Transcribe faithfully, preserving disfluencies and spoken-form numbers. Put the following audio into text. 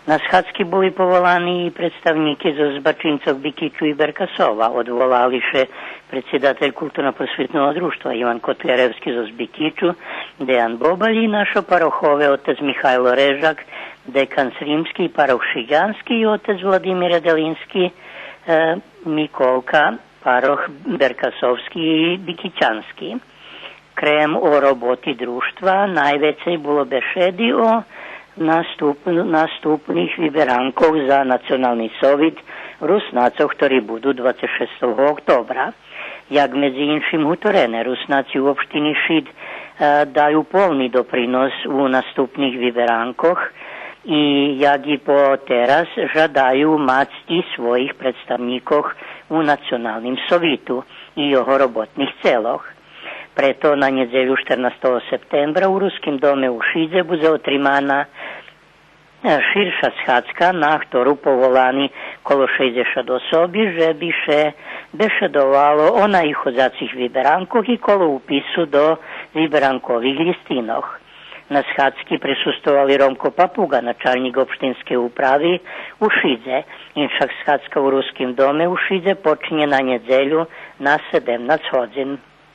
На схадзки були поволани и представнїки зоз Бачинцох, Бикичу и Беркасова. Одволали ше предсидатель Културно-просвитного дружтва Иван Котляревски зоз Бикичу, Деян Бобаль и нашо парохове, отец Михайло Режак, декан сримски, парох шидянски, и отец Владимир Еделински, е, Миколка, парох беркасовски и бикичански. Крем о роботи дружтва, найвецей було бешеди о наступ-, наступних виберанкох за Национални совит Руснацох, хтори буду двацец шестого октобра. Як медзи иншим гуторене, Руснаци у општини Шид, е, даю полни допринос у наступних виберанкох и, як и потераз, жадаю мац и своїх представнїкох у Националним совиту и його роботних целох. Прето на нєдзелю, штернастого септембра, у Руским доме у Шидзе будзе отримана, е, ширша схадзка, на хтору поволани коло шейдзешат особи, же би ше бешедовало о наиходзацих виберанкох и коло упису до виберанкових лїстинох. На схадзки присуствовали Ромко Папуґа, началнїк општинскей управи у Шидзе. Иншак схадзка у Руским доме у Шидзе почнє на нєдзелю на седемнац годзин.